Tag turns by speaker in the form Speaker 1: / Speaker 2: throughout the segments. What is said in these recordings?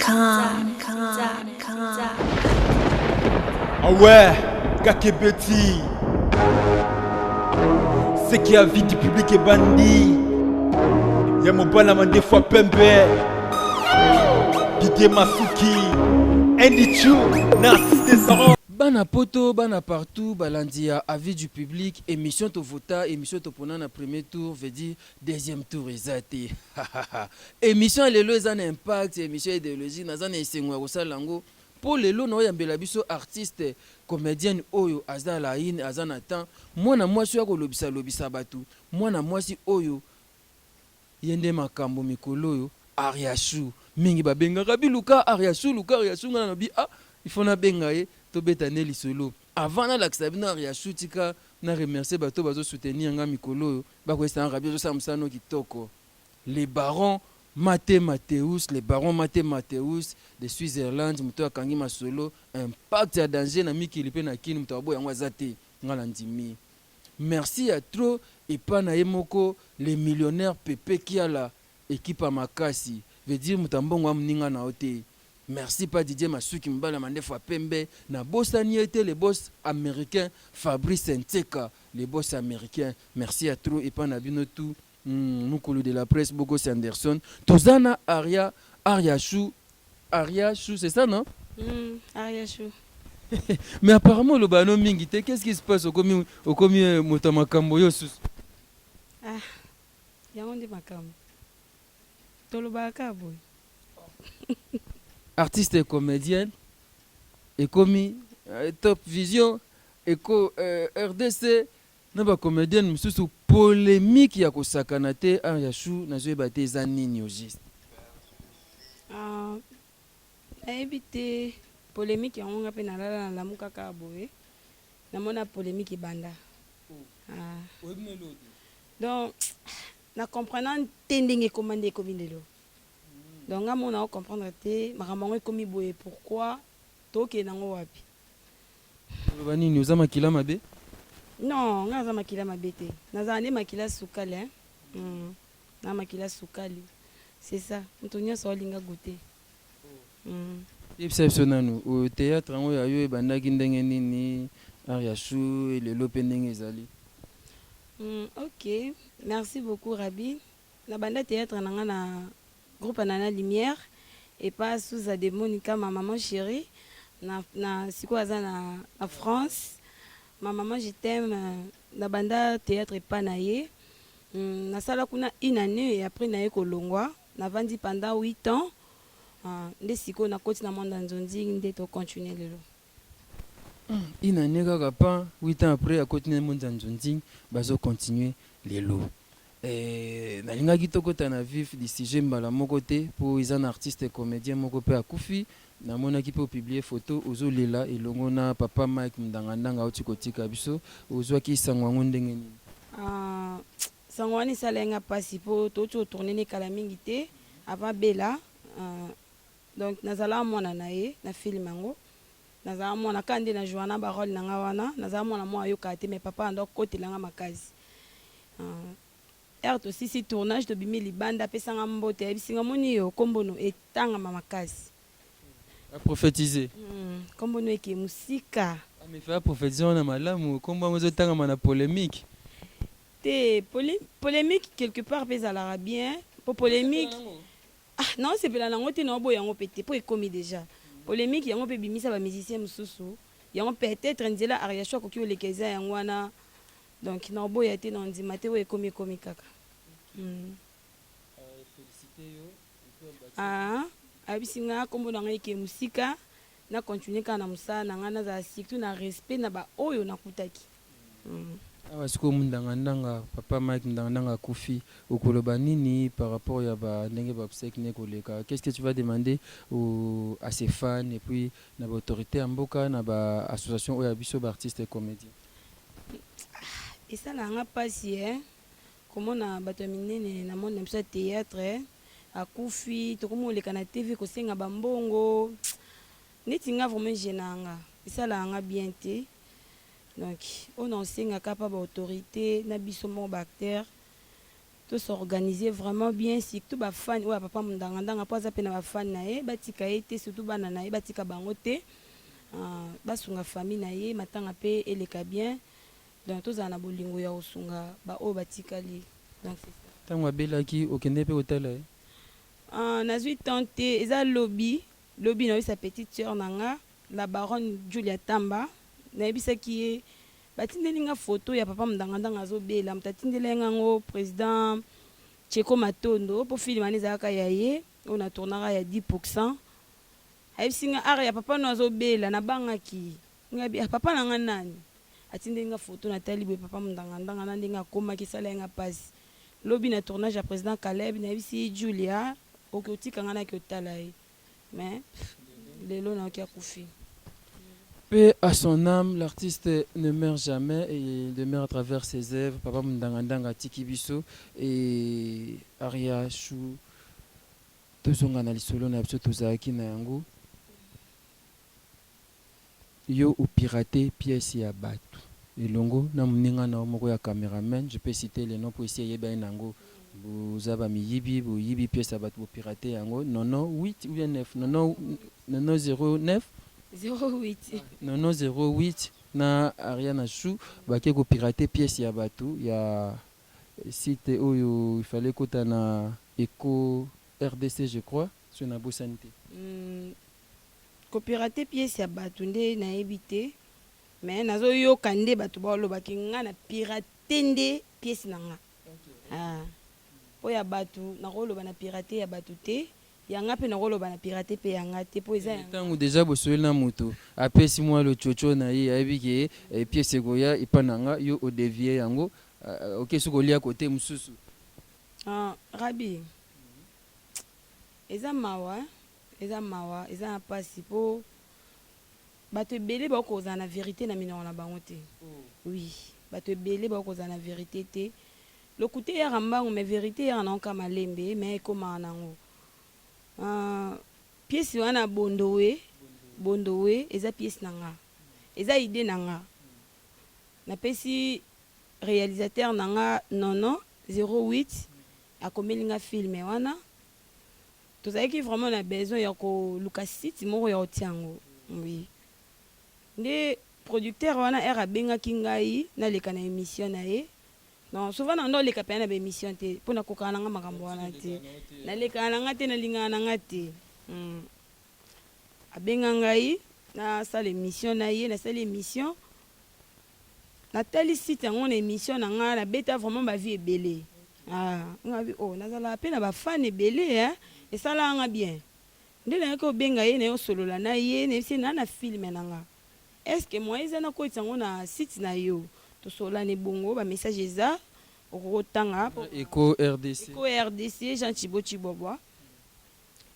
Speaker 1: Com.
Speaker 2: Ah ouais, Kakebeti. Ce qui a vie du public est bandit. Ya mobala mandefu ya pembe. Didier Masuki. Andy Chu. Narcisse Desarans.
Speaker 3: Bana poto, bana partout, balandi ya avis du public, émission tovota, émission topona na premier tour, veut dire deuxième tour eza te. Émission ya lelo eza na impact, émission idéologie, naza na esengo ya kosala yango mpo lelo naoyambela biso artiste comédienne oyo aza laine, aza na temps, mwana mwasi oyo akolobisa-lobisa bato, mwana mwasi oyo ye nde makambo mikolo oyo, Ariachou. Mingi babengaka biluka Ariachou, luka Ariachou. Ngai nalobi: "Ah, il faut nabenga ye, tobeta nde lisolo." Avant nalakisa bino Ariachou, tika na remercier bato bazosoutenir nga mikolo oyo, bakoyesanga rabi ozosala mosala no kitoko. Le baron Mate Mateus, le baron Mate Mateus de Switzerland, moto akangi masolo impact ya danger na mikili mpe na kini, moto aboya yango aza te. Nga na ndimi, merci ya trop epa na ye moko, le millionnaire Pepe Kiala, équipe ya makasi, veut dire moto ya mbongo ya moninga na yo te. Merci pa Didier Masuki, mobali ya mandefu ya pembe. Nabosani ye te, le boss américain Fabrice Nteka, le boss américain. Merci ya trop epa na bino tout. Mokolo de la presse Bogos Anderson, toza na Aria, Ariachou. Ariachou, c'est ça, non?
Speaker 4: Ariachou.
Speaker 3: Mais apparemment oloba no mingi te. Qu'est-ce qui se passe? Okomi moto ya makambo yo susu?
Speaker 4: Ah, yango nde makambo tolobaka kaka boye.
Speaker 3: Artiste et comédienne ekomi Top Vision, eko RDC na bacomédienne mosusu, polémique ya kosakana te. Ariachou, nazoyeba te eza nini au juste.
Speaker 4: Ah, nayebi te polémique yango. Nga mpe nalala, nalamu kaka boye, namona polémique ebanda. Ah. Donc na comprendre te ndenge ekoma, nde ekomi lelo. Donc nga mona ocomprendre te makambo yango ekomi boye. Pourquoi? Tokende yango wapi?
Speaker 3: Oloba nini? Oza makila mabe?
Speaker 4: Non, nga naza makila mabe te, nazala nde makila sukali, hein? Na makila sukali, c'est ça. Moto nyonso aolinga goûter.
Speaker 3: Yebisa biso nanu, oyo théâtre yango ya yo ebandaki ndenge nini, Ariachou, lelo mpe ndenge ezali?
Speaker 4: Ok, merci beaucoup Rabi. Nabanda théâtre na nga na groupe Nana Lumière epa Suza de Monica, ma maman chérie, na sikoyo aza na France. Ma maman, je t'aime. Nabanda théâtre epa na ye. Nasala kuna une année et après naye kolongwa, navandi pendant 8 ans. Nde sikoyo nakoti na monde ya nzonzi, nde tocontinue lelo.
Speaker 3: Une année kaka pa 8 ans après akoti na monde ya nzonzi, bazocontinue lelo. Nalingaki tokɔta na vif du sujet mbala moko te mpo eza na artiste comédien moko mpe akufi. Namonaki mpe opublie photo ozolela elongo na papa Mike Ndangandanga auti kotika biso. Ozwaki sango yango ndenge nini?
Speaker 4: Ah, sango wana esala nga mpasi mpo touti kotourne ne kala mingi te avant bela. Donc nazala mwana na ye na film yango, nazala mwana kaka nde na joua na barole na nga wana. Nazala mwana mwa ayokaka te, mais papa ando akotelanga makasi. Heure tosisi tournage, tobimi libanda, apesanga mbote, ayebisinga: "Moni yo, kombono etangama makasi."
Speaker 3: Aprophétise.
Speaker 4: Kombono eke mosika.
Speaker 3: Amefe aprophétise wana malamu, kombo yango ezotangama na polémique.
Speaker 4: Te, polémique quelque part mpe ezalaka bien, po polémique, ah, naosepela nango te, naoboya yango mpe te, mpo ekomi déjà polémique. Yango mpe ebimisa bamusicien mosusu. Yango peut-être nzela Ariachou akoki oleka eza yango wana. Donc naoboya te, na ndima te, oyo ekomi ekomi kaka. Ah, ayebisi nga nkombo na ngai eke mosika, na continue kaka na mosala na ngai, nazala surtout na respect na baoyo nakutaki.
Speaker 3: Awa sikoyo Mundangandanga, papa Mike Ndangandanga akufi, okoloba nini par rapport ya ba ndenge baobsèques ne koleka? Qu'est ce que tu vas demander à ses fans et puis na baautorité ya mboka, na baassociation oyo ya biso baartiste et comédien?
Speaker 4: Esalaka nga mpasi e komona bato ya minene na monde na biso ya théâtre akufi, tokomi koleka na TV kosenga bambongo. Neti nga vraiment gêne nga, esalaka nga bien te. Donc oyo na osengaka mpa baautorité na biso moko baacteur. Tos'organiser vraiment bien, surtout bafani oyo ya papa Mundangandanga, mpo aza mpe na bafani na ye, batika ye te, surtout bana na ye, batika bango te. Basunga famille na ye, matanga mpe eleka bien. Donc tozala na bolingo ya kosunga baoyo batikali. Donc c'est ça.
Speaker 3: Ntango abelaki, okende mpe kotala ye?
Speaker 4: Nazwi temps te. Eza lobi lobi nayebisa petite sœur na nga, la baronne Julia Tamba. Nayebisaki ye batindeli nga photo ya papa Mundangandanga azobela. Moto atindeli ye ngango, président Cheko Matondo, mpo film wana ezalaka ya ye oyo na tournaka ya 10. Ayebisi nga art ya papa no azobela. Nabangaki ngabi, ah, papa na nga nani atindeli nga photo? Natali boye, papa Mundangandanga na ndenge akomaki, esala ye nga mpasi. Lobi na tournage ya président Caleb, nayebisi Julia oki otika nga naki otala ye, mais lelo nayoki akufi.
Speaker 3: Paix à son âme, l'artiste ne meurt jamais et il demeure à travers ses œuvres. Papa Mundangandanga atiki biso et Aria Chou, tozonga na lisolo na biso tozalaki na yango. Yo opirate pièce ya bato elongo na moninga na yo moko ya cameraman, je peux citer le nom po esi eyebani nango. Boza bamiyibi, boyibi pièce ya bato, bopirate yango nono 8 ou bien 9, nono nono 09.
Speaker 4: 08.
Speaker 3: Nono 08 na Ariana Chou bake kopirate pièce ya bato ya site oyo ifale ekota na Eco RDC, je crois, so nabosani te.
Speaker 4: Kopirate pièce ya bato nde nayebi te, mais nazoyoka nde bato balobaki nga na pirate nde pièce na nga. Ah. Mpo ya bato nakoloba na pirate ya bato te, yanga mpe nakoloba na pirate mpe yanga te, mpo eza yanga.
Speaker 3: Ntango deja bosoyeli na moto, apesi mwa lotsotso na ye, ayebi ke pièce ekoya epa na nga, yo odevie yango, oke soki olia kote mosusu.
Speaker 4: Ah, Rabi, eza mawa, eza mawa, eza na mpasi, mpo bato ebele bakokozala na vérité na minoko na bango te. Oui, bato ebele bakokozala na vérité te. Lokuta eyaka mbangu, mais vérité eyaka nango ka malembe, mais ekomaka nango. Pièce wana Bondowe, Bondowe eza pièce na nga, eza idée na nga. Napesi réalisateur na nga Nono 08, akomeli nga film wana. Tozalaki vraiment na besoin ya koluka site moko ya kotia yango. Oui, nde producteur wana ere abengaki ngai naleka na émission na ye. Non, souvent na ndo oleka mpenza na baémission te, mpo nakokaka na nga makambo wana te, nalekaka na nga te, nalingaka na nga te. Abenga ngai nasala émission na ye, nasali émission, natali site yango na émission na ngai, nabeta vraiment bavie ebele. Ah, ngabi oh, nazalaka mpe na bafane ebele, esalaka nga bien. Nde nayaki kobenga ye, naye osolola na ye, nayebisi ye naa na film na nga, est ce que moyen eza nakotisa yango na site na yo? Tosolola na ebongo, bamessage eza, okoki kotanga.
Speaker 3: Eco RDC.
Speaker 4: Eco RDC, Jean Chibo Chibwabwa.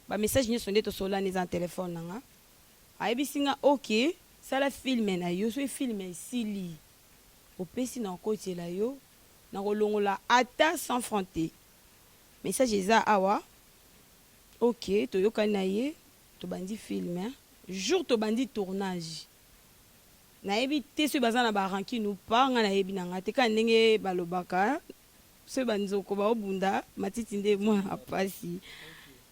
Speaker 4: Bamessage nyonso nde tosolola eza na telefone na nga. Ayebisi nga: ok, sala film na yo, soki film esili, opesi na kokotiela yo, na kolongola ata 100 franc te. Message eza awa. Ok, toyokani na ye, tobandi film. Jour tobandi tournage, nayebi te soki baza na barancune ou pas, ngai nayebi na ngai te. Kaka ndenge balobaka, soki banzoko baobunda matiti nde mwana pasi.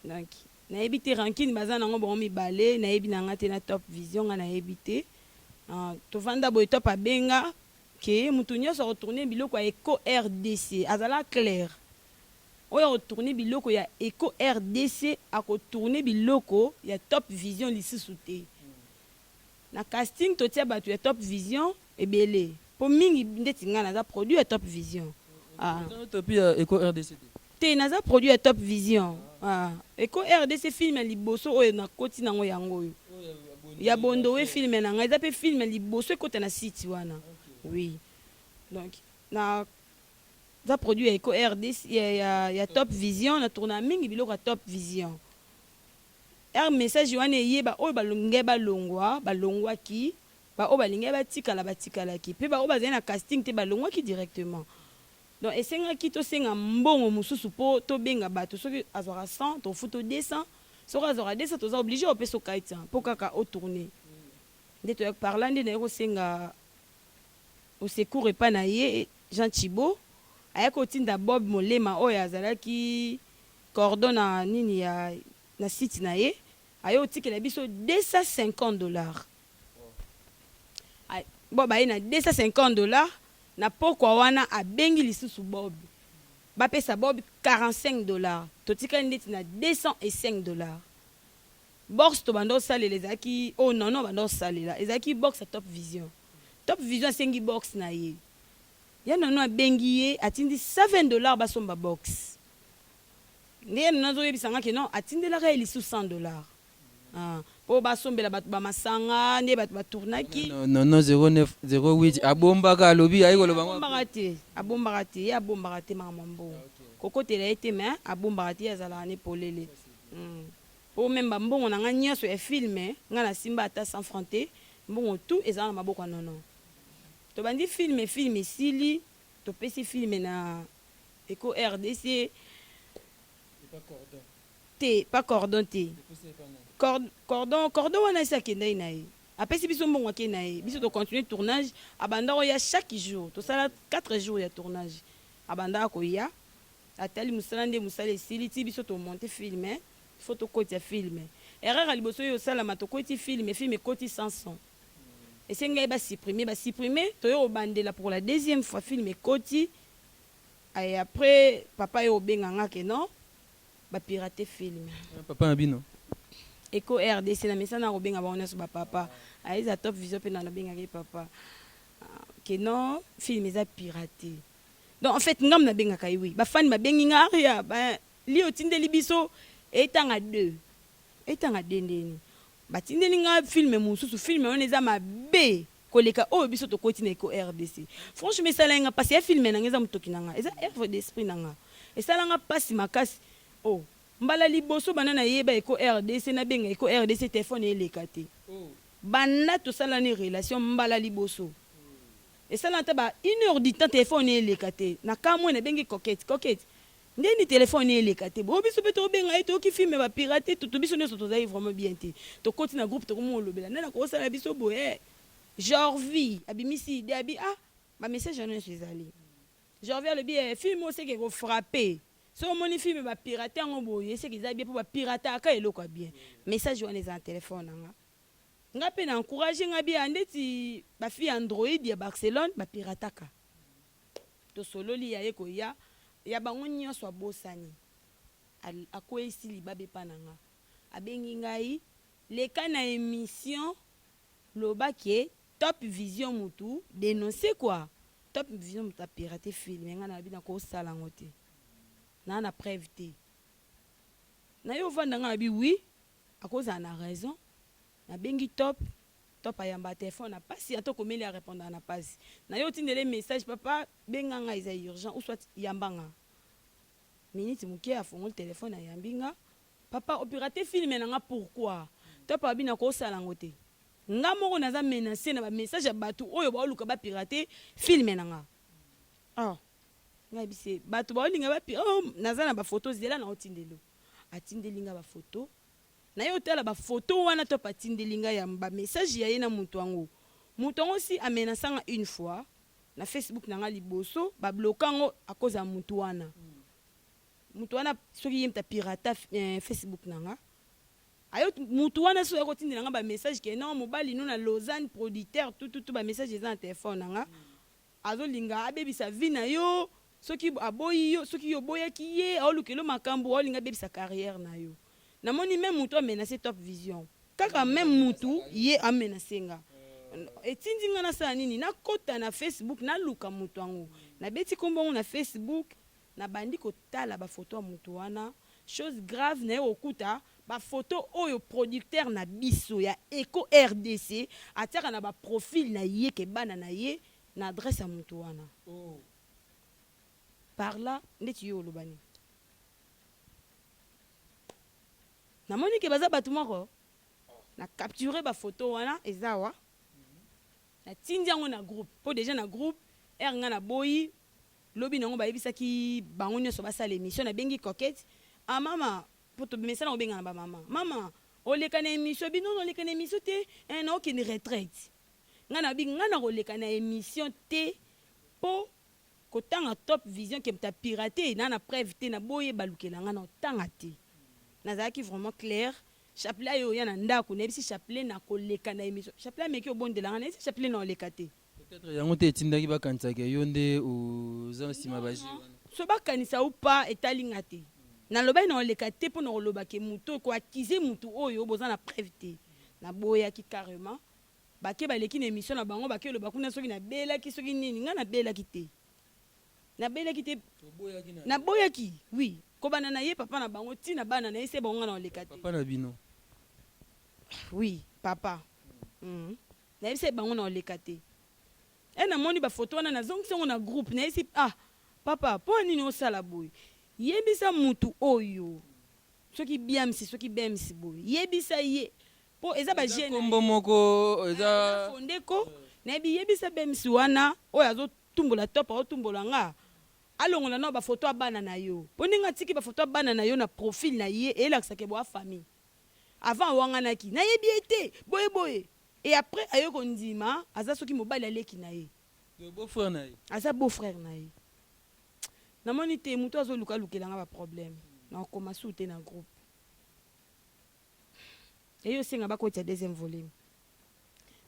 Speaker 4: Donc nayebi te rancune baza nango bango mibale, nayebi na ngai te. Na Top Vision, ngai nayebi te. Tovanda boye, Top abenga ke moto nyonso akotourne biloko ya Eco RDC azala clair. Oyo akotourne biloko ya Eco RDC akotourne biloko ya Top Vision lisusu te. Na casting totia bato ya Top Vision ebele, mpo mingi ndeti ngai naza produit ya Top Vision. Ah.
Speaker 3: Topi ya Eco RDC te?
Speaker 4: Te, naza produit ya Top Vision. Ah. Eco RDC, film ya liboso oyo nakoti nango yango oyo ya Bondowe. Film na ngai eza mpe film ya liboso ekota na site wana. Oui, donc na za produit ya Eco RDC, ya Top Vision. Na tourna mingi biloko ya Top Vision. R message wana eyeba, oyo balongai balongwa, balongwaki, baoyo balingai batikala batikalaki, mpe baoyo bazali na casting te balongwaki directement. Donc esengaki tosenga mbongo mosusu mpo tobenga bato. Soki azwaka 100, tofuta 200. Soki azwaka 200, toza obligé opesa 400 mpo kaka otourne. Nde toyaki par là, nde naye kosenga au secours epai na ye Jean Chibo. Ayaki kotinda Bob Molema oyo azalaki cordon na nini ya na site na ye, aye kotikela biso 250 dollars. Bob aye na 250 dollars. Na pokwa wana abengi lisusu Bob, bapesa Bob 45 dollars. Totikali ndeti na 205 dollars. Box tobanda osalela ezalaki oyo nono banda osalela, ezalaki box ya Top Vision. Top Vision asengi box na ye ya nono, abengi ye, atindi 120 dollars basomba box. Nde ye nono azoyebisanga ke non, atindelaka ye lisusu 100 dollars mpo basombela bato bamasanga nde bato batournaki.
Speaker 3: Nono 09 08 abombaka, alobi ayi koloba ngo.
Speaker 4: Abombaka te, abombaka te, ye abombaka te makambo ya mbongo. Kokotela ye te, mais abombaka te, ye azalaka ne polele. Po même bambongo na nga nyonso ya film, nga nasimba ata 100 franc te, mbongo tout ezala na maboko ya nono. Tobandi film, film esili, topesi film na Eco RDC te, pas cordon te. Cordon wana esi akendaki na ye, apesi biso mbongo, ake na ye. Biso tocontinue tournage, abanda koya chaque jour. Tosala 4 jours ya tournage, abandaka koya, atali mosala nde mosala esili ti biso tomonte film. Faut tokotia film. Erreur ya liboso oyo osalama, tokoti film, film ekoti sans son, esengai basupprime, basupprime. Toyo kobandela pour la deuxième fois, film ekoti. Et après papa ye obenganga ke non, bapirate film.
Speaker 3: Papa na bino?
Speaker 4: Eco RDC na mesana kobenga bango nyonso bapapa. Aeza Top Vision mpe na nabengaki ye papa. Ah, ke non, film eza pirate. Donc en fait ngam nabengaka ye, oui, bafani babengi nga aria ba, li otindeli biso etanga 2, etanga 2 ndeni batindeli nga film mosusu. Film wana eza mabe koleka oyo biso tokoti na Eco RDC. Franchement esala nga mpasi ya film na nga, eza motoki na nga, eza œuvre d'esprit na nga. Esala nga mpasi makasi. Oh, mbala liboso banda nayeba Eco RDC, nabenga Eco RDC, telefone eleka te. Banda tosalani relation, mbala liboso esala ata ba une heure du temps, telefone eleka te. Na kamwe, nabengi Coquette: "Coquette, ndeni telefone eleka te?" Bo biso mpe tobenga ye, toyoki film bapirate. Tutu biso nyonso tozali vraiment bien te. Tokoti na groupe, tokomi olobela nde nakosala biso boye. Jorvi abimisi idée, abi ah, bamessage wana nyonso ezali. Jorvi alobi eh, film oyo seke kofrappe. So omoni film bapirate yango boye, eseke eza bien, mpo bapirataka eloko ya bien. Message wana eza na telefone na nga. Nga mpe na encourage nga bia ndeti bafille Android ya Barcelone bapirataka. Tosololi ya ye koya ya bango nyonso, abosani, akweyisi libabe epa na nga. Abengi ngai: "Leka na émission, loba ke Top Vision mutu dénonce quoi, Top Vision mutu apirate film." Ngai nalobi nakosala yango te, naa na preuve te. Na ye ovanda, ngai nabi oui, akozala na raison. Nabengi Top, Top ayamba telefone na pasi, ata okomeli arépondaka na pasi. Na ye otindele message: "Papa, benga ngai, eza urgent", ou soit "Yamba nga minute moke." Afongoli telefone, ayambi nga: "Papa, opirate film na nga, pourquoi?" Top abi nakosala yango te, nga moko naza menacé na bamessage ya bato oyo baoluka bapirate film na nga. Ah, ngai bise bato baolinga bapi, oh, naza na bafoto, zela na otindelo. Atindeli nga bafoto na ye, otala bafoto wana. Top atindeli ngai ya bamessage ya ye na moto yango. Moto yango si amenasanga une fois na Facebook na nga liboso, babloka yango à cause ya motu wana. Motu wana soki ye moto apirata Facebook na nga, ayo mutu wana soki akotindela nga bamessage ke non, mobali no na Lausanne, producteur, tututu, bamessage eza na telefone na nga, azolinga abebisa vie na yo soki aboyi yo, soki yo oboyaki ye, aolukela makambo, aolinga abebisa carrière na yo. Namoni même mutu amenace Top Vision, kaka même mutu ye amenace nga. Etindi nga nasala nini? Nakota na Facebook, naluka mutu yango, nabeti nkombo yango na Facebook, nabandi kotala bafoto ya mutu wana. Chose grave, naye kokuta bafoto oyo producteur na biso ya Eco RDC atiaka na baprofil na ye, ke bana na ye na adresse ya mutu wana. Par là ndeti yo oloba nini? Namoni ke baza bato moko. Na capture bafoto wana, eza awa, natindi yango na groupe, mpo déjà na groupe ere nga naboyi. Lobi nango bayebisaki bango nyonso basala émission. Nabengi Coquette: "Ah mama," mpo tobimesana kobenga na bamama: "Mama, oleka na émission bino, oleka na émission te, eh, naokende retraite." Ngai nabi ngai na koleka na émission te mpo. Kotanga Top Vision ke moto a pirate na na preuve te, na boyi ebalukela nga nao tanga te. Nazalaki vraiment claire, Chapelet aye oya na ndaku, nayebisi Chapelet nako leka na emission, Chapelet ameki obondela nga, nayebisi Chapelet nao leka te.
Speaker 3: Peut-etre yango te etindaki bakanisa ke yo nde oza sima ba jeux wana.
Speaker 4: Soki bakanisa ou pas etali nga te. Nalobaki nako leka te pona koloba ke mutu oyo, ko accuser mutu oyo boza na preuve te. Naboyaki carrement. Bake baleki na emission na bango bake loba kuna soki nabelaki soki nini nga nabelaki te. Nabelaki te. Naboyaki oui. Kobanda na ye papa na bango ti na bana na ye se bango nga nakoleka te.
Speaker 3: Papa na bino?
Speaker 4: Oui papa. Hum. Nayebisaki bango nakoleka te. Eh namoni ba photo wana nazongisi yango na groupe nayebisi ah papa pona nini osala boye yebisa mutu oyo soki biamsi soki bems boye yebisa ye po eza ba jeux na
Speaker 3: kombo moko eza
Speaker 4: fonde ko nayebi yebisa bems wana oyo azo tumbola top azo tumbola nga alongola nao ba photo ya bana na yo po ndenge atiki ba photo ya bana na yo na profil na ye elakisa ke boa famille avant awanganaki nayebi ye te boye boye Et après aye ko ndima aza soki mobali ya leki na ye.
Speaker 3: Donc beau frère na ye.
Speaker 4: Aza beau frère na ye. Na moni te mutu azo luka alukela nga ba problème. Nako koma sous te na groupe. Eyo senga ba kotisa deuxième volume.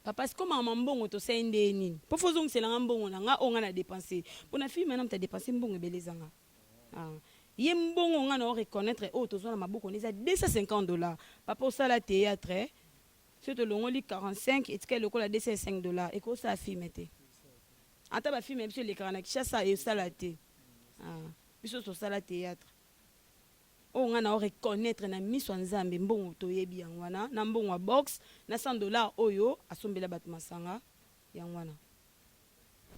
Speaker 4: Papa sikoyo makambo ya mbongo tosali ndeye nini? Po faut ozongisela nga mbongo na nga oyo nga na depenser. Pona film wana mutu a depenser mbongo ebele eza nga. Ah. Ye mbongo nga nao reconnaitre oyo tozwa na maboko na eza 250 dollars. Papa osala theatre soki tolongoli 45 etikali lokola 205 dollars, ekosala film te. Ata ba film ya biso elekaka na Kinshasa esala te. Ah, biso tosala theatre oyo nga nao reconnaitre na miso ya Nzambe, mbongo toyebi yango wana, na mbongo ya box na 100 dollars oyo asombela bato masanga yango wana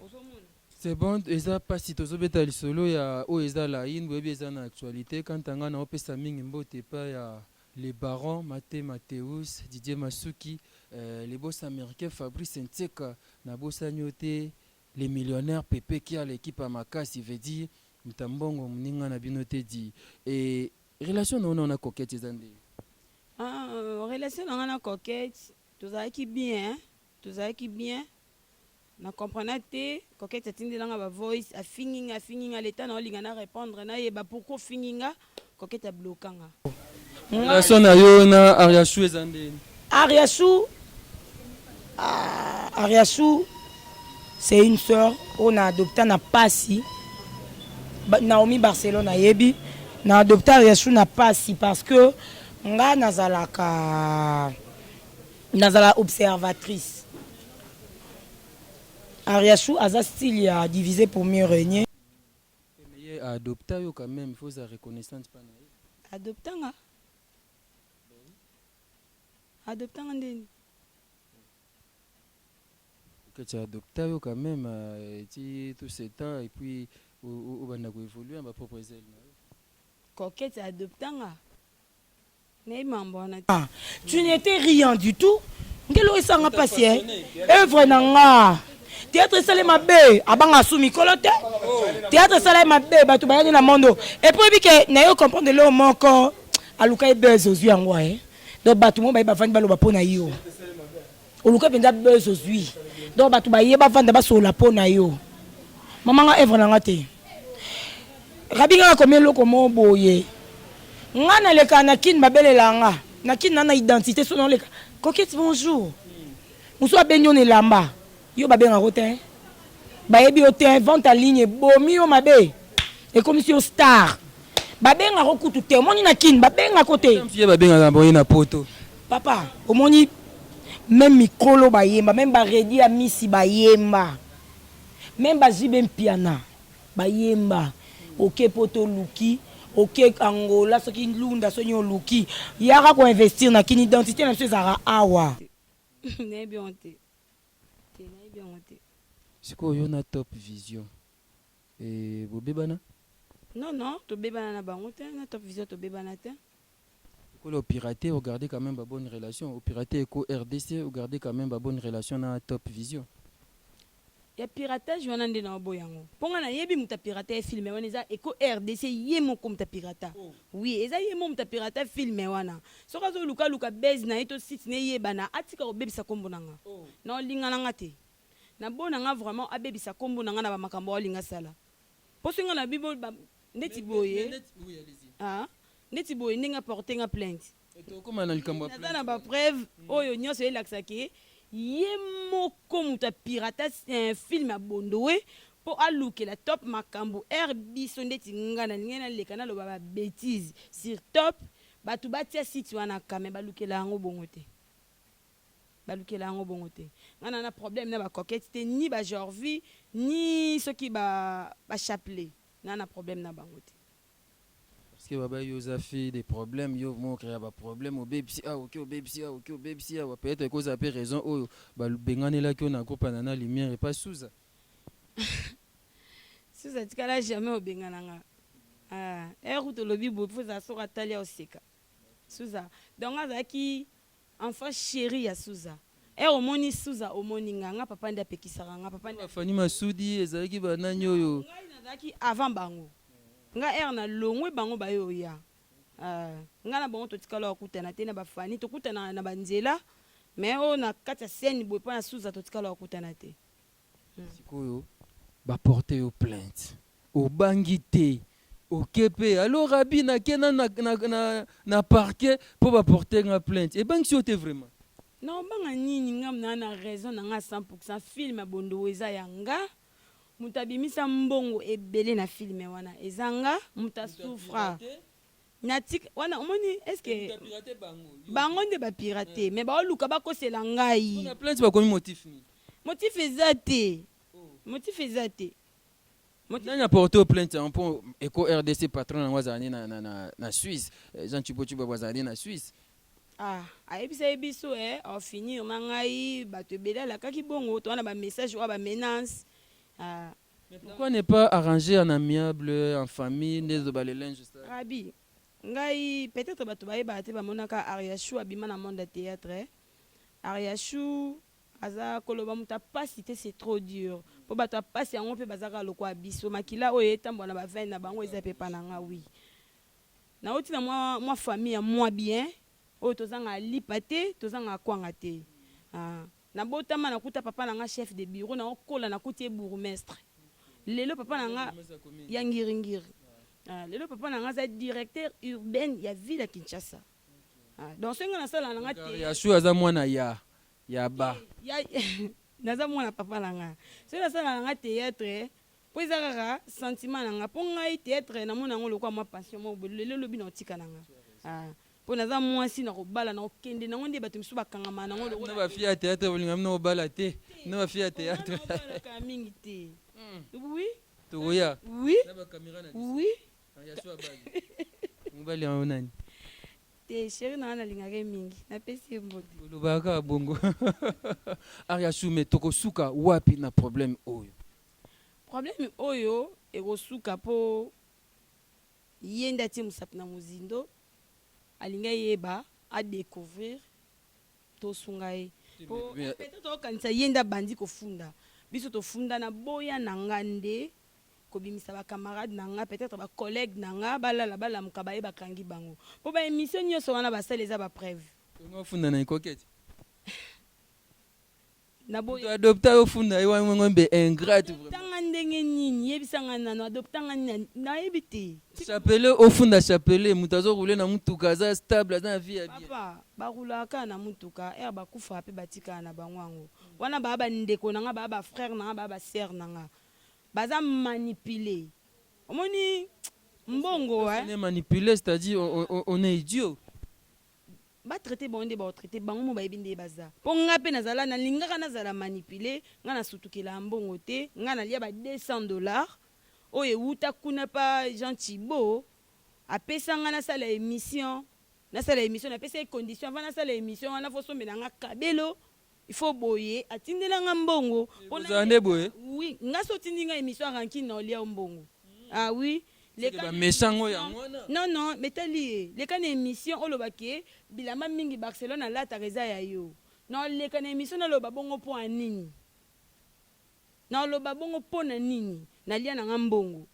Speaker 4: ozomona.
Speaker 3: C'est bon, eza mpasi tozobeta lisolo ya oyo eza laine boyebi eza na actualité. Kanta ngai naopesa mingi mbote epai ya le baron Mate Mateus Didier Masuki, le boss américain Fabrice Ntseka, nabosani yo te le millionnaire Pepe Kiala, équipe ya makasi, veut dire moto ya mbongo moninga na bino te di. E relation na yo na Coquette eza nde?
Speaker 4: Ah, relation na nga na Coquette tozalaki bien, tozalaki bien. Na comprena te, Coquette atindela nga ba voice, afingi nga, afingi nga, leta na olinga na répondre nayeba pourquoi ofingi nga, Coquette abloka nga.
Speaker 3: Relation na yo na Ariachou eza ndeni?
Speaker 1: Ariachou, ah, Ariachou c'est une sœur oyo na adopta na pasi. Naomi Barcelone ayebi na adopta Ariachou na pasi parce que nga nazalaka nazala observatrice. Ariachou aza style ya diviser pour mieux régner.
Speaker 3: Mais ye adopta yo quand même, il faut za reconnaissante pa na ye.
Speaker 4: Adopta nga? Adopta nga ndeni?
Speaker 3: Que tu adopta yo quand même ti tout ce temps et puis obanda koévoluer na bapropre ailes na yo.
Speaker 4: Coquette adopta nga? Nayebi mambo wana te.
Speaker 1: Tu n'étais rien du tout. Ngelo esanga pasi eh. Œuvre na nga. Théâtre esale mabe, abanga su mikolo te. Théâtre esale mabe, bato bayani na mondo. Et puis oyebi ke na yo comprendre leo moko aluka ye buzz ozwi yango eh. Donc bato mo baye bavandi baloba mpo na yo. Oluka mpenza buzz ozwi. Donc bato baye bavanda basolola mpo na yo. Mama nga œuvre na nga te. Rabi nga nakomi eloko moko boye. Nga naleka na Kin babelela nga. Na Kin na na identité so naleka. Coquette, bonjour. Mosusu abendi yo na elamba. Yo babengaka te. Bayebi yo te, vente en ligne ebomi yo mabe. Ekomisi yo star. Babengaka kutu te. Omoni na Kin babengaka te.
Speaker 3: Ye babengaka boye na poto.
Speaker 1: Papa, omoni même mikolo bayemba, même baredi ya misi bayemba. Même bajibe mpiana bayemba. Oke poto oluki, oke Angola soki lunda soki oluki. Yaka koinvestir na Kin, identité na biso ezalaka awa.
Speaker 4: Nayebi yango te. Te, nayebi yango te.
Speaker 3: Sikoyo yo na Top Vision e bobebana?
Speaker 4: Non, tobebana na bango te, na Top Vision tobebana te.
Speaker 3: Lokola opirate, ogarde quand même babonne relation. Opirate Eco RDC, ogarde quand même babonne relation na Top Vision.
Speaker 4: Ya piratage wana nde na oboya yango mpo nga nayebi moto apirata ye film wana eza Eco RDC, ye moko moto apirata. Oui, eza ye mo moto apirata film wana. Soki azolukaluka base na ye to site na eyebana, atika kobebisa nkombo na nga. Na olinga na nga te, na bo na nga vraiment abebisa nkombo na nga na bamakambo aolinga asala. Mpo soki nga na bibo ndeti boye, ah, ndeti boye ndenge aporte nga plainte,
Speaker 3: Tokóma na likambo ya
Speaker 4: naza na bapreuve oyo nyonso elakisaki ye moko moto apirata film ya Bondowe mpo alukela Top makambo. Ere biso ndeti nga nalingai naleka naloba babêtises sur Top, bato batia site wana kame, balukela yango bongo te, balukela yango bongo te. Nga na problème na bacoquette te, ni bajorvi, ni soki bachapelet, nga na problème na bango te.
Speaker 3: Parce que baba, yo oza fille des problèmes, yo mo créa baproblème, obebisi awa, oki obebisi awa, oki obebisi awa. Peut-être ekozala mpe raison oyo babenganelaki yo na groupe ya Nana Lumière epa Suza.
Speaker 4: Suza tikala jamais obengana nga. Ah, ere tolobi boye, mpo ezala soki atali oseka Suza. Donc azalaki enfant chéri ya Suza. Ere omoni Suza, omoni nga. Nga papa nde apekisaka nga, papa nde.
Speaker 3: Bafani Masudi ezalaki banani oyo?
Speaker 4: Ngai nazalaki avant bango. Nga ere na longwe, bango baye oya. Ah, nga na bango totikala kokutana te. Na bafani tokutana na banzela, mais oyo na kati ya scène boye, mpo na Suza totikala kokutana te.
Speaker 3: Sikoyo baporte yo plainte, obangi te, oke mpe alors Rabi nake na parquet mpo baporte nga plainte, ebangisi yo te vraiment?
Speaker 4: Na obanga nini? Nga na raison na nga 100. Film ya Bondowo eza ya nga. Moto abimisa mbongo ebele na film wana eza nga. Moto asouffra natika wana, omoni, est-ce bango nde bapirate? Mais baoluka bakosela ngai.
Speaker 3: Na plainte bakomi motif nini?
Speaker 4: Motif eza te, motif eza te.
Speaker 3: Nani aporte yo plainte yango? Mpo Eco RDC, patron yango azala nde na Suisse, Jean Chibo Chibabo azala nde na Suisse.
Speaker 4: Ah, ayebisa ye biso e ofinir na ngai. Bato ebele alakaki bongo, toza na bamessage oyo, bamenace, ah.
Speaker 3: Mais pourquoi ne pas arranger en amiable, en famille, nde ba le linge sale?
Speaker 4: Rabi, ngai peut-être bato bayebaka te, bamonaka Ariachou abima na monde ya théâtre. Ariachou aza koloba moto apasi te, c'est trop dur, mpo bato apasi yango mpe baza kaka lokola biso. Makila oyo etambola na baveine na bango eza mpe epa na nga. Oui, nauti na mwa famille ya mwa bien oyo tozanga lipa te, tozanga kwanga te. Ah, nabotama nakuta papa na nga chef de bureau, naokola nakuti ye bourgmestre. Lelo papa na nga ya Ngiringiri. Ah, lelo papa na nga aza directeur urbaine ya ville ya Kinshasa. Ah, donc soki nga nasala na nga te.
Speaker 3: Yasu aza mwana ya ba.
Speaker 4: Ya, naza mwana papa na nga. Soki nasala na nga théâtre, mpo eza kaka sentiment na nga. Mpo ngai théâtre namona yango lokola mwa passion moko boye. Lelo lobi na otika na nga. Ah, mpo naza mwasi na kobala, na kokende nango nde bato misusu bakangama nango.
Speaker 3: Na bafille ya théâtre bolinga bino kobala te, na bafille ya théâtre.
Speaker 4: Obalaka mingi te, oui.
Speaker 3: Tokoya.
Speaker 4: Oui.
Speaker 3: Na bacaméra na biso.
Speaker 4: Oui.
Speaker 3: Yasu abali, mobali yango nani?
Speaker 4: Te, chéri na nga nalingaka ye mingi, napesi ye mbote.
Speaker 3: Olobaka kaka bongo, Ariachou. Mais tokosuka wapi na problème oyo?
Speaker 4: Problème oyo ekosuka mpo ye nde atie mosapi na mozindo, alingi ayeba, adécouvrir. Tosunga ye po peut-être okanisa ye nde abandi kofunda biso. Tofunda na boya na nga nde kobimisa bacamarade na nga, peut-être bacollègue na nga, balala balamuka, baye bakangi bango mpo baémission nyonso wana basala eza bapreuve.
Speaker 3: Ofunda na ekokete.
Speaker 4: Na boya.
Speaker 3: Adopta yo, funda ye wana mbe ingrate vraiment.
Speaker 4: Tanga ndenge nini? Yebisanga nano, adoptanga nini? Nayebi te.
Speaker 3: Chapelet, ofunda chapelet, moto azoroule na mutuka, aza stable, aza na vie ya bien.
Speaker 4: Papa, barulaka kaka na mutuka, ere bakufaka mpe batikaka na bango yango wana. Baa bandeko na nga, baa bafrère na nga, baa basœur na nga, baza manipulé. Omoni mbongo.
Speaker 3: On est manipulé, c'est-à-dire on est idiot.
Speaker 4: Batraite bango nde baotraite bango mo, bayebi nde baza. Mpo nga mpe nazala, nalingaka nazala manipulé. Nga nasutukela mbongo te. Nga nalia ba 200 $ oyo ewuta kuna pa Jean Chibo, apesa nga nasala émission. Nasala émission, napesa ye condition: avant nasala émission wana, faut sombela nga kabelo, il faut boye. Atindela nga mbongo.
Speaker 3: Ozala nde boye.
Speaker 4: Oui, nga so otindi nga émission ya rancune, na olia yo mbongo. Ah oui.
Speaker 3: Baméchant oyo yango wana.
Speaker 4: Non, non, metali ye. Leka na émission, olobaki bilamba mingi Barcelone alataka eza ya yo. Na oleka na émission, naloba bongo mpo ya nini? Na oloba bongo mpo na nini? Nalia na nga mbongo.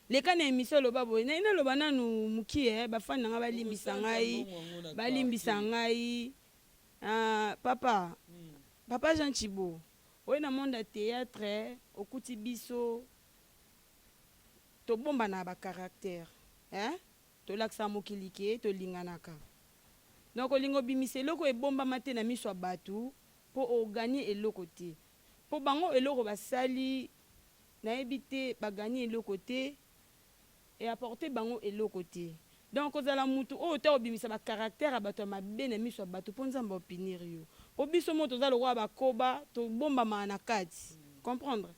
Speaker 4: Leka na émission, oloba boye. Naye naloba nanu mokie, bafani na nga balimbisa ngai, balimbisa ngai. Ah, papa, papa Jean Chibo, oyo na monde ya théâtre okuti biso. Tobombana ba caractère hein, tolakisaka mokili ke tolinganaka. Donc olinga obimisa eloko ebombama te na miso ya batu po o gagner eloko te. Po bango eloko basali nayebi te ba gagner eloko te e apporter bango eloko te. Donc kozala mutu oyo te akobimisa ba caractère ya batu ya mabe na miso ya batu po Nzambe ako punir yo. Po biso moko toza lokola ba koba tobombamaka na kati. Comprendre?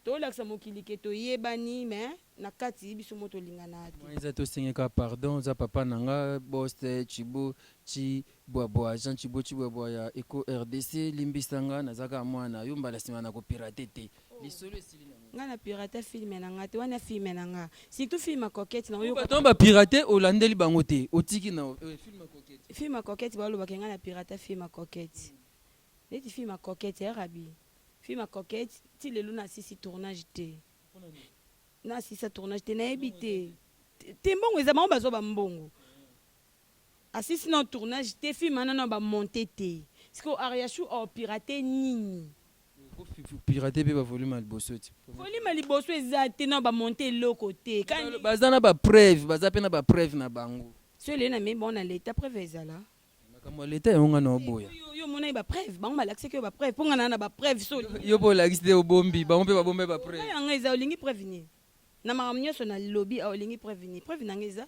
Speaker 4: Tolakisa mokili ke toyebani mais na kati biso moko tolinganaka te.
Speaker 3: Moyen eza te osenge kaka pardon oza papa na nga boss tshibo tshibwabwa Jean tshibo tshibwabwa ya echo rdc limbisa nga naza kaka mwana na yo mbala sima nako pirate te lisolo esili na ngo.
Speaker 4: Nga na pirata film na nga te wana film na nga surtout film ya coquette na oyoka.
Speaker 3: Bato ba pirate olandeli bango te otiki na film ya coquette.
Speaker 4: Film ya coquette ba lobaka nga na pirata film ya coquette neti film ya coquette ya rabi. Film ya coquette ti lelo na sisi tournage te na sisa tournage te nayebi te te mbongo eza bango bazwa ba mbongo asisi na tournage te film wana na ba monte te sikoyo ariachou au pirate nini
Speaker 3: pirate pe ba volume ya liboso ti
Speaker 4: volume ya liboso eza te na ba monte eloko te
Speaker 3: kani baza na ba preuve baza pe na ba preuve na bango
Speaker 4: soki lelo na memi bango na leta preuve ezala
Speaker 3: Makambo ya leta yango nga na oboya.
Speaker 4: Yo yo omonaki ba preuve bango balakisaki yo ba preuve po nga na na ba preuve so
Speaker 3: Yo pe olakisi te obombi bango pe babombi ba preuve.
Speaker 4: Ngai yanga eza olingi preuve nini na makambo nionso na lobi awa olingi preuve nini preuve nanga eza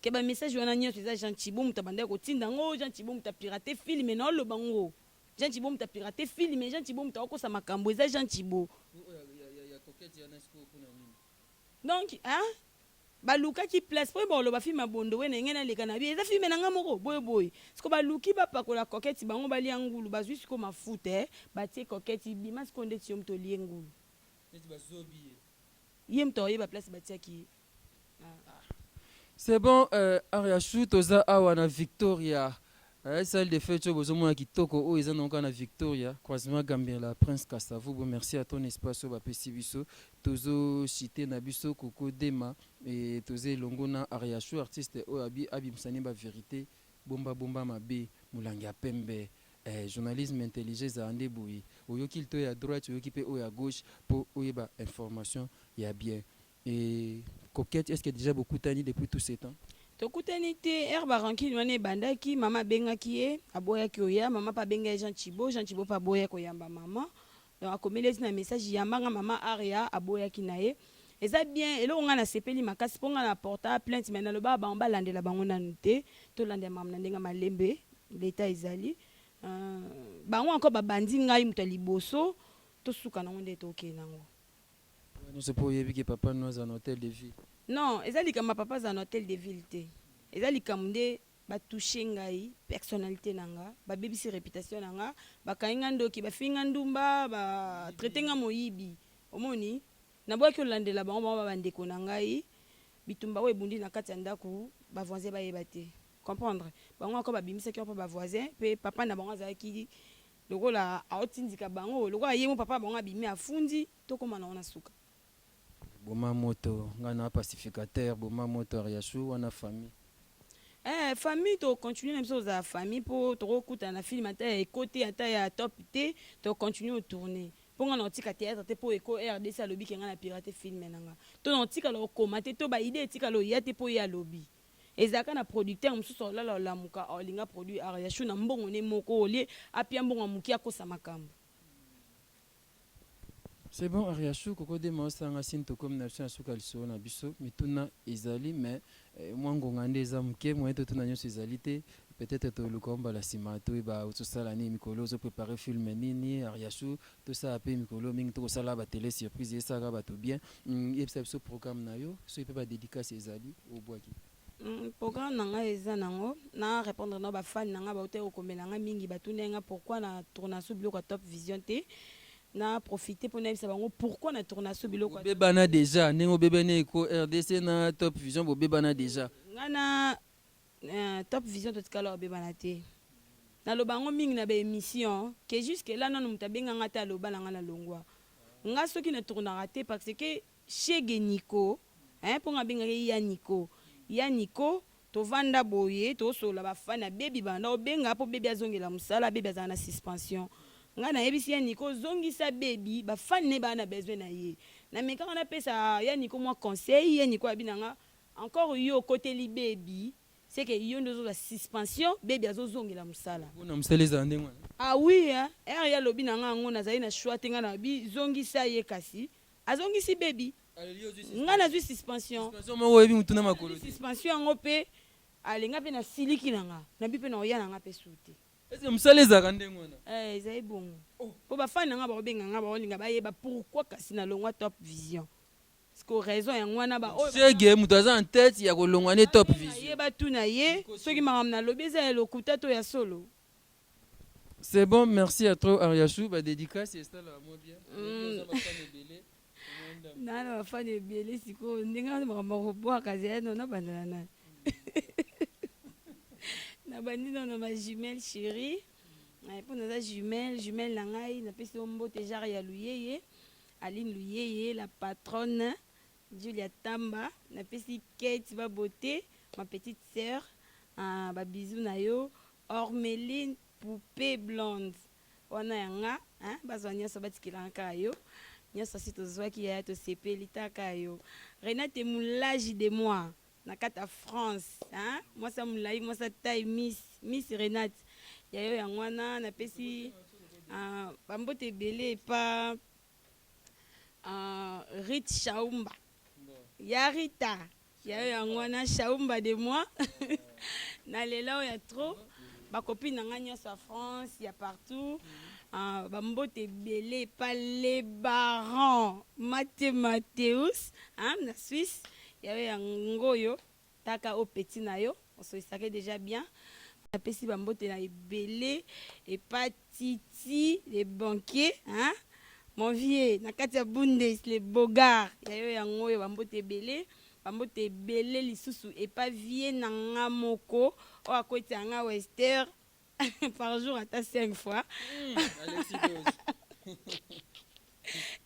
Speaker 4: ke ba message wana nionso eza Jean Tshibo mutu abandaki kotinda ngo Jean Tshibo mutu a pirate film na oloba ngo Jean Tshibo mutu a pirate film Jean Tshibo mutu akokosa makambo eza Jean Tshibo. Donc hein Balukaki place po baloba film ya bondowe na ngai naleka na bi eza film na ngai moko boye boye siko baluki bapakola coquette bango balia ngulu bazui siko mafuta eh batie coquette bima siko ndeti yo mutu olie ngulu
Speaker 3: Neti bazobi ye.
Speaker 4: Ye mutu akoyeba place batiaki ye ah.
Speaker 3: C'est bon euh, Ariachou toza awa na Victoria Eh, salle de fete oyo bozomona kitoko oyo eza nango kaka na Victoria croisement Gambela Prince Kasavubu merci à ton espace oyo bapesi biso tozo chite na biso Koko Dema et toza elongo na Ariachou artiste oyo abi abimisa ne ba verite bomba bomba mabe molangi ya pembe eh, journalisme intelligent ezala nde boye oyoki litoyi ya droite oyoki pe oyo ya gauche po oyeba information ya bien Et coquette est ce que dejà bokutani depuis tout ce temps?
Speaker 4: Tokutani te, heure ba rancune wana ebandaki, mama abengaki ye, aboyaki oya, mama pe abengaki Jean Tshibo, Jean Tshibo pe aboyaki koyamba mama, donc akomeli ye ti na message yamba nga mama Aria, aboyaki na ye. Eza bien, eloko nga nasepeli makasi po nga na porta plainte mais nalobaka bango balandela bango nanu te, tolandela makambo na ndenge ya malembe, l'etat ezali, bango encore babandi ngai moto ya liboso, tosuka nango nde tokende nango.
Speaker 3: Wana nionso po oyebi ke papa no azala na hotel de ville.
Speaker 4: Non eza likambo ya papa azala na hotel de ville te eza likambo nde ba touche ngai personnalite na nga ba bebisi reputation na nga ba kangi nga ndoki ba fingi nga ndumba ba traite nga moyibi omoni na boyaki olandela bango bango ba ba ndeko na ngai bitumba oyo ebundi na kati ya ndaku ba voisin ba yeba te comprendre bango encore ba bimisaki yango pa ba voisin pe papa na bango azalaki Lokola aotindika bango, lokola ye moko papa bango abimi afundi, tokoma nango na suka.
Speaker 3: Boma moto nga na pacificateur boma moto ariachou wana famille.
Speaker 4: Eh famille to continuer na biso kozala famille po toko kutana na film ata ya eko te ata ya top te to continuer o tourner po nga nako tika theatre te po eko rdc alobi ke nga na pirate film na nga to nako tikala kokoma te to ba idee etikala oya te po ye alobi Ezalaka na producteur mususu akolala olamuka aolinga produit Ariachou na mbongo ne moko au lieu apia mbongo ya mukie akosa makambu.
Speaker 3: C'est bon Ariachou, koko Dema osala nga signe tokomi na biso na suka ya lisolo na biso, mituna ezali mais mwa ngonga nde eza muke moyen totuna nionso ezali te, peut etre toluka yo mbala sima toyeba ozosala nini mikolo ozo preparer film nini Ariachou, tosala pe mikolo mingi tokosala ba tele surprise esalaka bato bien, yebisa biso programme na yo soki pe ba dedicace ezali obwaki.
Speaker 4: Programme na ngai eza nango na repondre nao ba fan na ngai bawutaki kokomela ngai mingi batunaki ngai pourquoi na tourna su biloko ya top vision te na profite po nayebisa bango pourquoi na tourna su biloko ya
Speaker 3: Bobebana dejà ndenge obebani eko rdc na top vision bobebana dejà.
Speaker 4: Ngai na top vision totikala kobebana te naloba yango mingi na ba emission que jusque là nanu mutu abenga ngai te aloba na ngai na longua ngai soki na tournaka te parce que Chegue Nico hein po nga bengaka ye ya Nico ya Nico tovanda boye tosolola ba fan ya baby banda obenga po baby azongela musala baby azala na suspension nga nayebisi ya Nico zongisa baby ba fan naye baza na besoin naye. Namekaka napesa ya Nico mwa conseil, ya Nico abi na nga encore yo okoteli Baby, c'est que yo nde ozozwa suspension, Baby azozongela musala.
Speaker 3: Pona musala ezala ndenge wana?
Speaker 4: Ah oui hein, heure ye alobi na nga yango nazali na choix te, nga nalobi zongisa ye kasi, azongisi Baby, nga nazwi suspension.
Speaker 3: Suspension moko oyebi mutu na makolo te.
Speaker 4: Suspension yango pe, allez nga pe nasiliki na nga, nabi pe nakoya na nga pe su te.
Speaker 3: Est ce que musala ezalaka ndenge wana?
Speaker 4: Eh ezali bongo po ba fan na nga bako benga nga bako linga ba yeba pourquoi kasi na longwa top vision sikoyo raison yango wana ba oyo
Speaker 3: Chegue mutu aza en tete ya ko longwa nde top vision.
Speaker 4: Ye ba tuna ye soki makambo na lobi eza ya lokuta to ya solo.
Speaker 3: C'est bon merci à trop Ariachou ba dedicace esalaka mwa bien oza ba fan ebele
Speaker 4: Naa na ba fan ebele sikoyo ndenge wana makambo ya kobwaka zela no nabanda na nani nabandi no na ma jumelle chérie mpo naza jumelle jumelle na ngai napesi yo mbote genre ya luyeye Aline Luyeye la patronne Julia Tamba napesi Kate ba beauté ma petite sœur ah, ba bisous na yo Ormeline poupée blonde Wana ya nga hein bazwa nionso batikela nga kaka yo nionso si tozwaki yaya tosepeli ta kaka yo Renate mulaji de moi na kati ya France hein mwasi ya mulayi mwasi ya taille miss miss Renate ya yo yango wana napesi uh, bambote ebele epa uh, Rit Shaumba ya Rita Ya yo yango wana Shaumba de moi na lela oyo ya trop ba copine na nga nyonso ya France ya partout uh, ba mbote ebele pa le baron Mate Mateus hein, na Suisse ya yo yango oyo taka o petit na yo osolisaka déjà bien napesi ba mbote na ebele epa Titi le banquier hein mon vieux na kati ya bundes le beaugard ya yo yango oyo ba mbote ebele ba mbote ebele lisusu epa vieux na nga moko oyo akotisa nga wester par jour ata 5 fois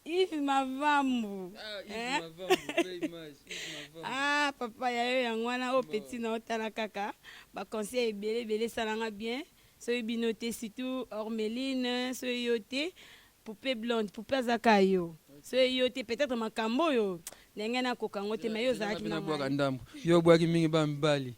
Speaker 4: Yves Mavambu
Speaker 3: ah, Yves Mavambu, vraie image, Yves Mavambu.
Speaker 4: Ah papa ya yo yango wana oyo petit na otala kaka ba conseil ebele ebele esala nga bien soki bino te surtout Ormeline soki yo te poupée blonde poupée aza kaka yo soki yo te peut-être makambo oyo ndenge nakoka yango te mais yo ozalaki na
Speaker 3: nabwaka ndambo yo obwaki mingi ba mibali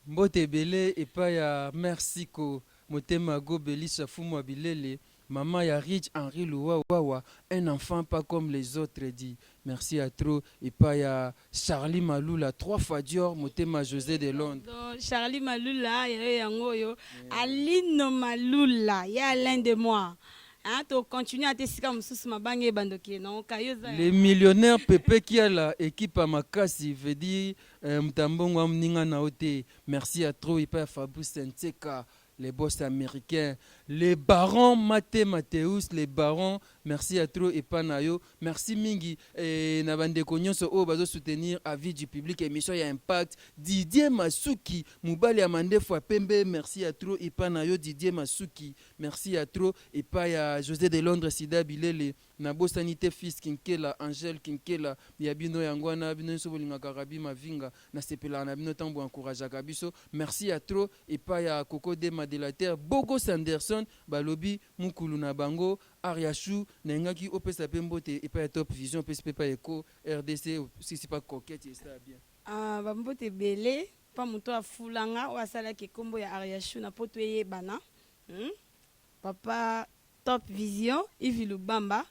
Speaker 3: Mbote ebele epai ya mère Siko motema go Belisha Fumua Bilele maman ya Rich Henri Luwawa un enfant pas comme les autres dit merci ya trop epai ya Charly Malula trois fois Dior motema Jose de Londres.
Speaker 4: Pardon Charly Malula ya yo yango oyo Alino Malula ya Alain de moi hein to continuer ata esika mosusu mabanga ebanda okende nango ka yo oza
Speaker 3: Le millionnaire Pepe Kiala equipe ya makasi veut dire Eh mutambongo a muninga na yo te merci ya trop epai ya Fabrice Nseka le boss americain le baron Mate Mateus le baron merci ya trop epai na yo merci mingi eh, na bandeko nyonso oyo bazo soutenir avis du public émission ya impact Didier Masuki mobali ya mandefu ya pembe merci ya trop epai na yo Didier Masuki merci ya trop epai ya José de Londres Sida Bilele Nabosani te fils kinkela Angèle kinkela ya bino yango wana bino nioso bolingaka Rabbi mavinga nasepelaka na bino tango bo encourageaka biso merci ya trop epa ya koko dema de la terre bogos Anderson balobi mukulu na bango Ariachou nalingaki opesa pe mbote epa ya top vision opesi pe epa ya echos rdc osilisi pa coquette esala bien.
Speaker 4: Ah ba mbote ebele pa moto oyo afula nga oyo asalaki kombo ya Ariachou na poto eyebana hum papa Top vision Yves lubamba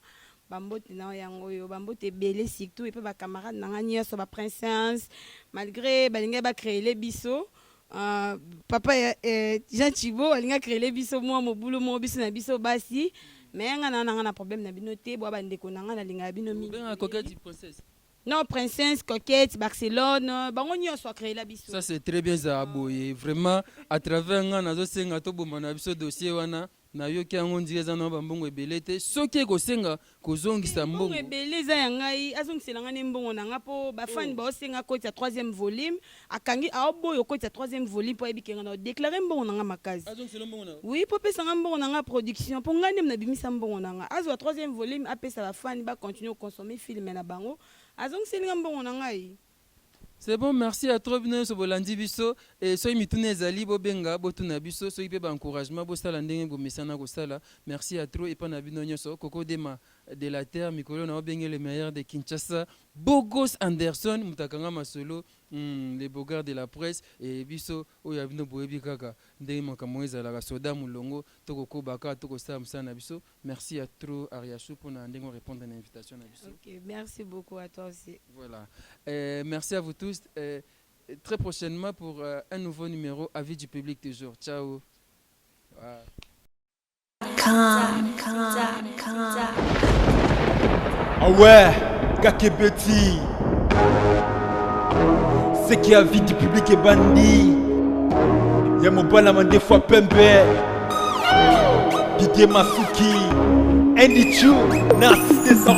Speaker 4: ba mbote na yo yango oyo ba mbote ebele surtout epa ba camarade na nga nioso ba princess malgre balingaki ba creele biso uh, papa eh, Jean Chibo alingi creele biso mwa mobulu moko biso na biso basi mais nga na nga na problème na bino te bwa ba ndeko na nga nalingaka bino mingi.
Speaker 3: Obenga coquette princesse?
Speaker 4: Non princesse coquette Barcelone bango nioso a creela biso.
Speaker 3: Ça c'est très bien ezala boye vraiment à travers nga nazo senga toboma na biso dossier wana Nayoki yango ondire eza na ba mbongo ebele te soki ekosenga kozongisa
Speaker 4: mbongo. Mbongo ebele eza ya ngai azongisela ngai nde mbongo na ngai po ba fan bao senga akotisa troisième volume akangi aoboya okotisa troisième volume po ayebi ke ngai nao declare mbongo na ngai makasi.
Speaker 3: Azongisela yo mbongo na yo?
Speaker 4: Oui po apesa ngai mbongo na ngai ya production po ngai nde na bimisa mbongo na ngai azwa troisième volume apesa ba fan ba continuer ko consommer film na bango azongiseli ngai mbongo na ngai.
Speaker 3: C'est bon merci ya trop bino nionso bolandi biso et soki mituna ezali bobenga botuna biso soki pe ba encouragement bosala ndenge bomesana kosala merci ya trop epa na bino nionso koko dema. de la terre, mikolo na obenge le meilleur de Kinshasa, Bogos Anderson, moto akanga masolo, les bogards de la presse. E biso oyo ya bino boyebi kaka ndenge makambo ezalaka, soda molongo, tokokobaka, tokosala mosala na biso. Merci à trop, Ariachou, mpona ndenge orépondre na invitation na biso.
Speaker 4: Ok, merci beaucoup à toi aussi.
Speaker 3: Voilà, merci à vous tous, très prochainement pour un nouveau numéro Avis du public toujours. Ciao, voilà.
Speaker 5: Com, com, com.
Speaker 2: Ah ouais, Kakebeti. Ce qui avis du public ebandi. Ya mobala mandefu pembe. Didier Masuki. Andy Chu. Na 6